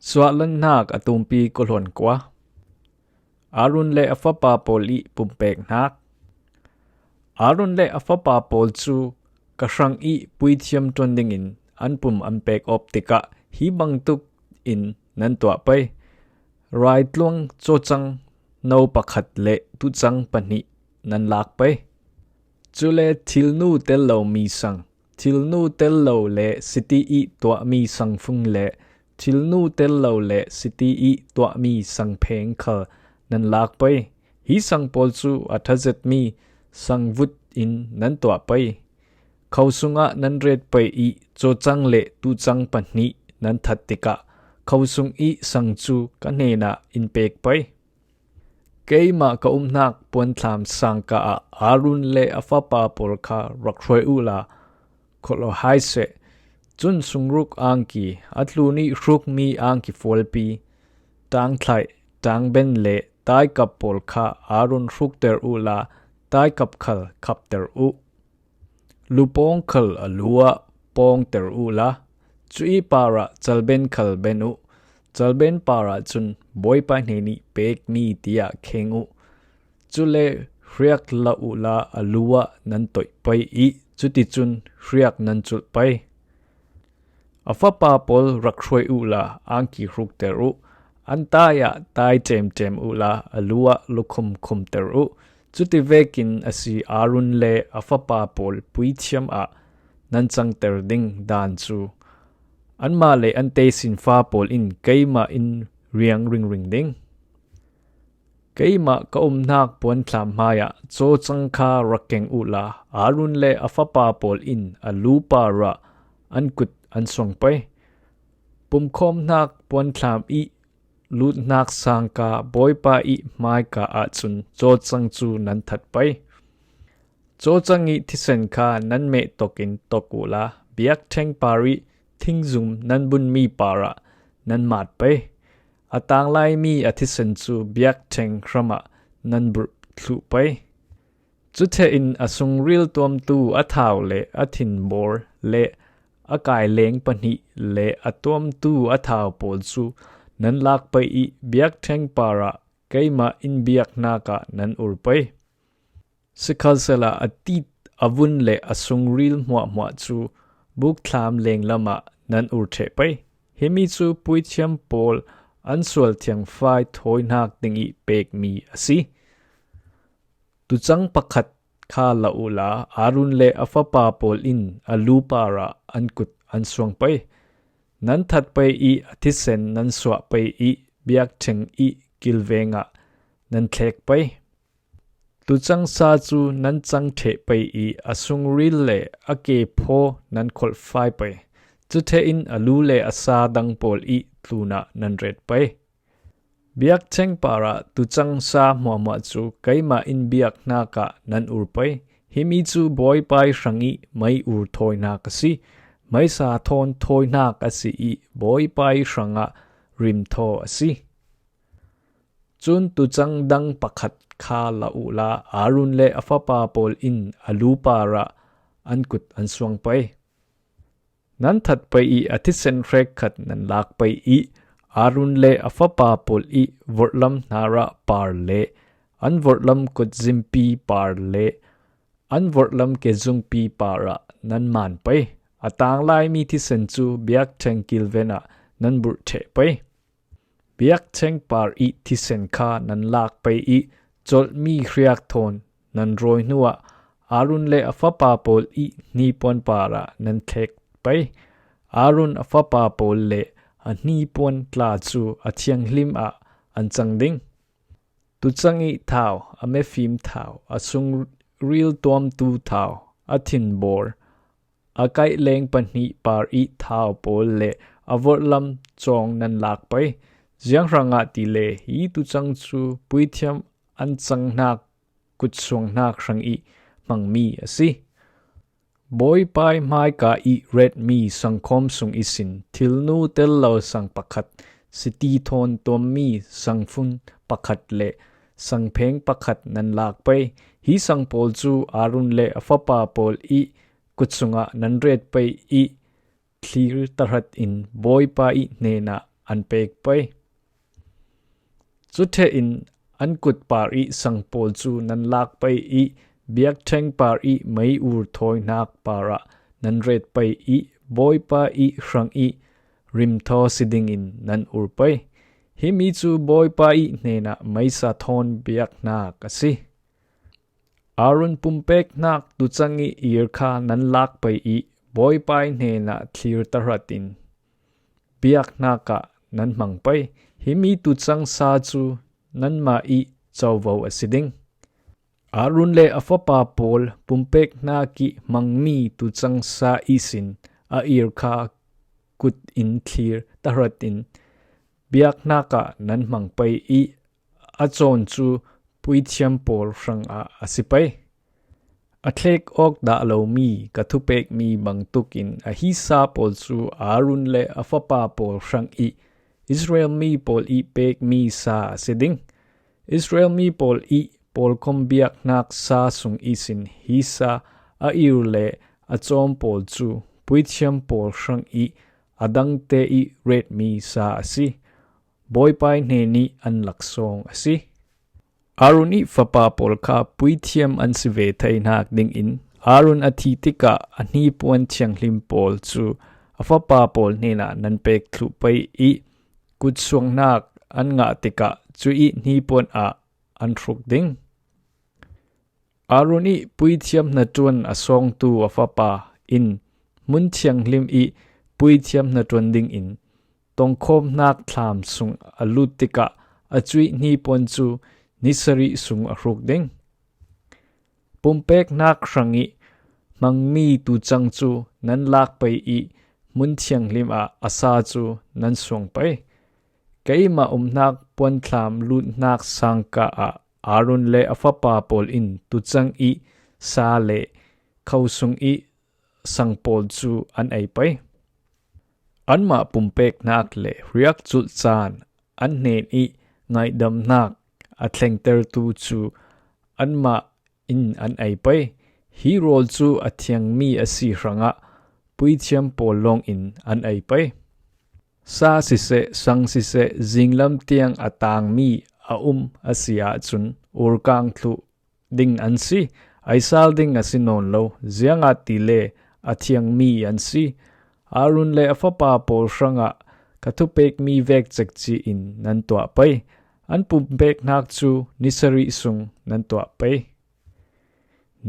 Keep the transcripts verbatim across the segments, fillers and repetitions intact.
Suahlanhnak a tumpi kawhluan kua. Aaron le a fapa pawl ih pumpeknak. Aaron le a fapa pawl cu ka hrang ih puithiam ṭuan dingin an pum an pek awp tikah hi bangtuk in nan tuah pei: raitluang cawcang no pakhat le tucang pahnih nan lak pei. Cule thilnu tel lomi sang, thilnu tel lo le siti ih tuahmi sangfung le thilnu tel lo le siti ih tuahmi sangpheng khal nan lak pei. Hi sang pawl cu a ṭha zetmi sangvut in nan tuah pei. Kho sungah nan ret pei ih cawcang le tucang pahnih nan that tikah kho sung ih sang cu ka hnenah in pek pei. Keimah ka umnak puanthlam sangka ah Aaron le a fapa pawl kha rak hruai uhla kholh aw hai seh. Cun sungruk angki, a tlun ih hrukmi angki fualpi, ṭangthlaih, ṭangben le taikap pawl kha Aaron hrukter uhla taikap khal khapter uh. Lupawng khal a lu ah pawngter uhla, cu ih parah calben khal ben uh. Calben parah cun Bawipa hnenih pekmi tiah kheng uh. Cule hriak la uhla a lu ah nan toih pei ih cuticun hriak nan culh pei. A fapa pawl rak hruai uhla angki hrukter uh. An tai ah tai ṭemṭem uhla a lu ah lukhum khumter uh. Cuti vekin a si Aaron le a fapa pawl puithiam ah nan cangter ding dan cu anmah le an tesinfa pawl in keimah in riang ringring ding. Keimah ka umnak puanthlam hmaiah cawcang kha rak keng uhla Aaron le a fapa pawl in a lu parah an kut an suang pei. Pumkhawmhnak puanthlam ih luthnak sangka Bawipa ih hmaika ahcun cawcang cu nan that pei. Cawcang ih thisen kha nan meh tokin tok uhla biakṭheng par ih thingzum nan bunmi parah nan mat pei. A tanglaimi a thisen cu biakṭheng hramah nan burh thluh pei. Cuthehin a sungril tuamtu a thau le a thinbor le a kaileng pahnih le a tuamtu a thau pawl cu nan lak pei ih biakṭheng parah keimah in biaknak ah nan ur pei. Sikhalsehla a tit, a vun le a sungril hmuahhmuah cu bukthlam lenglam ah nan ur ṭheh pei. Himi cu puithiam pawl an sual thiangfai thawinak ding ih pekmi a si. Tucang pakhat kha la uhla Aaron le a fapa pawl in a lu parah an kut an suang pei. Nan that pei ih a thisen nan suah pei ih biakṭheng ih kilveng ah nan thlek pei. Tucang sa cu nan cang ṭheh pei ih a sungril le a ke phaw nan kholhfai pei. Cuthehin a lu le a sa dang pawl ih tlunah nan ret pei. Biakṭheng parah tucang sa hmuahhmuah cu keimah in biaknak ah nan ur pei. Himi cu Bawipa ih hrangih mei ur thawinak a si. Meisa thawn thawinak a si ih Bawipa ih hrangah rimthaw a si. Cun tucang dang pakhat kha la uhla Aaron le a fapa pawl in a lu parah an kut an suang pei. Nan that pei ih a thisen hrekkhat nan lak pei ih Aaron le a fapa pawl ih vorhlam hnarah par le an vorhlam kutzimpi par le an vorhlam kezungpi parah nan man pei. A tanglaimi thisen cu biakṭheng kilven ah nan burh ṭheh pei. Biakṭheng par ih thisen kha nan lak pei ih colhmi hriak thawn nan rawi hnuah Aaron le a fapa pawl ih hnipuan parah nan thlek pei. Aaron a fapa pawl le a hnipuan tla cu a thianghlim ah an cang ding. Tucang ih thau, a mefim thau, a sungril tuamtu thau, a thinbor, a kaih leng pahnih par ih thau pawl le a vorhlam cawng nan lak pei. Zianghrangah tile hi tucang cu puithiam an cangnak kutsuangnak hrangih hmangmi a si. Bawipa ih hmaika ih retmi sangkhawm sung ihsin thilnu tel lo sang pakhat, siti thawn tuammi sangfun pakhat le sangpheng pakhat nan lak pei. Hi sang pawl cu Aaron le a fapa pawl ih kut sungah nan ret pei ih thlir tahratin Bawipa ih hnenah an pek pei. Cu ṭheh in an kut par i sang pawl cu nan lak pei i biakṭheng par i mei ur thawinak parah nan ret pei i Bawipa i hrang i rimthaw si dingin nan ur pei. Himi cu Bawipa i hnenah meisa thawn biaknak a si. Aaron pumpeknak tucang i ir kha nan lak pei i Bawipa i hnenah thlir tahratin biaknak ah nan hmang pei. Himi tucang sa cu nanmah i covo a si ding. Aaron le a fapa pawl pumpeknak i hmangmi tucang sa ihsin a ir kha kut in thlir tahratin biaknak ah nan hmang pei i a cawn cu puithiam pawl hrangah a si pei. A thlek awk dah lomi ka thupekmi bangtuk in ahi sa pawl cu Aaron le a fapa pawl hrang i Israel mi pawl i pekmi sa a si ding. Israel mi pawl i pawlkom biaknak sa sung ihsin hi sa a ir le a cawm pawl cu puithiam pawl hrang i a dangte i retmi sa a si. Bawipa i hnen i an laksawng a si. Aaron i fapa pawl kha puithiam an si ve theinak dingin Aaron a thi tikah a hnipuan thianghlim pawl cu a fapa pawl hnenah nan pek thluh pei i kutsuangnak an ngah tikah cu i hnipuan ah an hruk ding. Aaron i puithiam hnaṭuan a sawngtu a fapa in hmun thianghlim i puithiam hnaṭuan dingin tongkhawmnak thlam sung a lut tikah a cuih hnipuan cu ni sarih sung a hruk ding. Pumpeknak hrang i hmangmi tucang cu nan lak pei i hmun thianghlim ah a sa cu nan suang pei. Keimah umnak puanthlam lutnak sangka ah Aaron le a fapa pawl in tucang i sa le kho sung i sang pawl cu an ei pei. Anmah pumpeknak le riakculh caan an hnen i ngaihdamnak a thlengtertu cu anmah in an ei pei. Hi rawl cu a thiangmi a si hrangah puithiam pawl lawngin an ei pei. Sa siseh, sang siseh, zinglam tiang a tangmi a um a si ahcun urkang thluh ding an si. Ei sal ding a si nawn lo, ziangahtile a thiangmi an si. Aaron le a fapa pawl hrangah ka thupekmi vek cekci in nan tuah pei. An pumpeknak cu ni sarih sung nan tuah pei.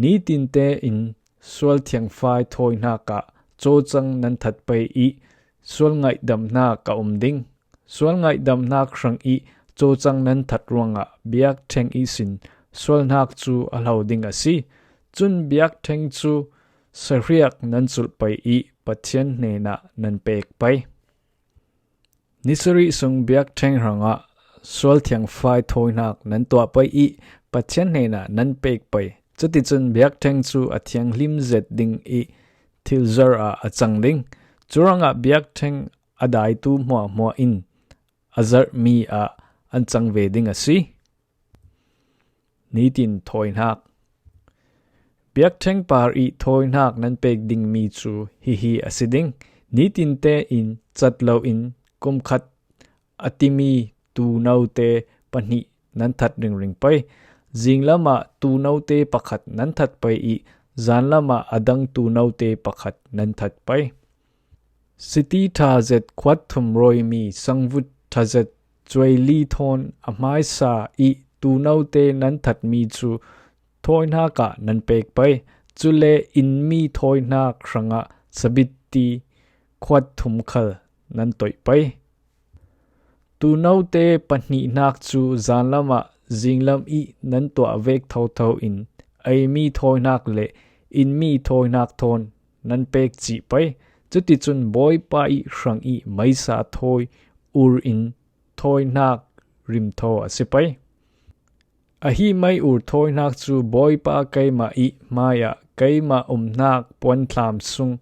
Nitin tein sual thiangfai thawinak ah cawcang nan that pei i sual ngaihdamnak a um ding. Sual ngaihdamnak hrang i cawcang nan that ruangah biakṭheng ihsin sualnak cu a hlo ding a si. Cun biakṭheng cu sahriak nan culh pei i Pathian hnenah nan pek pei. Ni sarih sung biakṭheng hrangah sual thiangfai thawinak nan tuah pei i Pathian hnenah nan pek pei. Cuticun biakṭheng cu a thianghlim zet ding i thil zar ah a cang ding. Cu rangah biakṭheng a daitu hmuahhmuah in a zarhmi ah an cang ve ding a si. Nitin thawinak. Biakṭheng par i thawinak nan pek dingmi cu hihi a si ding. Nitin tein cat loin kum khat a timi tuunote pahnih nan that ringring pei. Zinglam ah tuunote pakhat nan that pei i zanlam ah a dang tuunote pakhat nan that pei. Siti ṭha zet khuat thum rawimi sangvut ṭha zet cuaili thawn a hmaisa i tuunote nan thatmi cu thawinak ah nan pek pei. Cule innmi thawinak hrangah sabitti khuat thum khal nan toih pei. Tuunote pahnihnak cu zanlam ah zinglam i nan tuah vek thotho in eimi thawinak le innmi thawinak thawn nan pek cih pei. Cuticun Bawipa i hrang i meisa thawi ur in thawinak rimthaw a si pei. Ahi mei ur thawinak cu Bawipa keimah i hmaiah keimah umnak puanthlam sung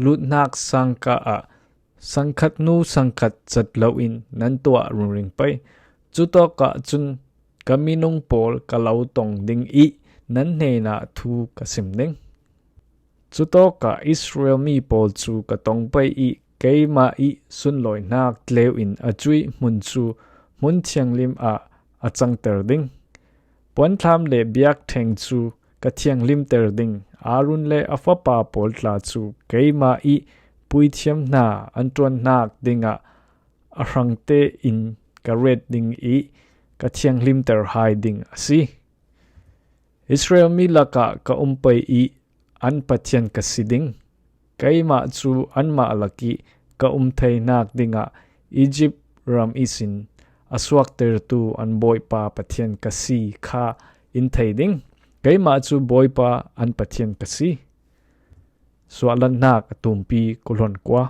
lutnak sangka ah sangkhat hnu sangkhat cat loin nan tuah ringring pei. Cutawkah cun ka minung pawl ka lo tong ding i nan hnenah thu ka sim ding. Cutawkah Israel mi pawl cu ka tong pei i keimah ih sunlawinak tleu in a cuih hmun cu hmun thianghlim ah a cangter ding. Puanthlam le biakṭheng cu ka thianghlimter ding. Aaron le a fapa pawl tla cu keimah ih puithiam hna an ṭuannak dingah a hrang tein ka ret ding ih ka thianghlimter hai ding a si. Israel mi lakah ka um pei ih an Pathian ka si ding. Keimah cu anmah lakih ka um theinak dingah Izipt ram ihsin a suaktertu an Bawipa Pathian ka si kha in thei ding. Keimah cu Bawipa an Pathian ka si. Suahlannak a tumpi kul hluan kua.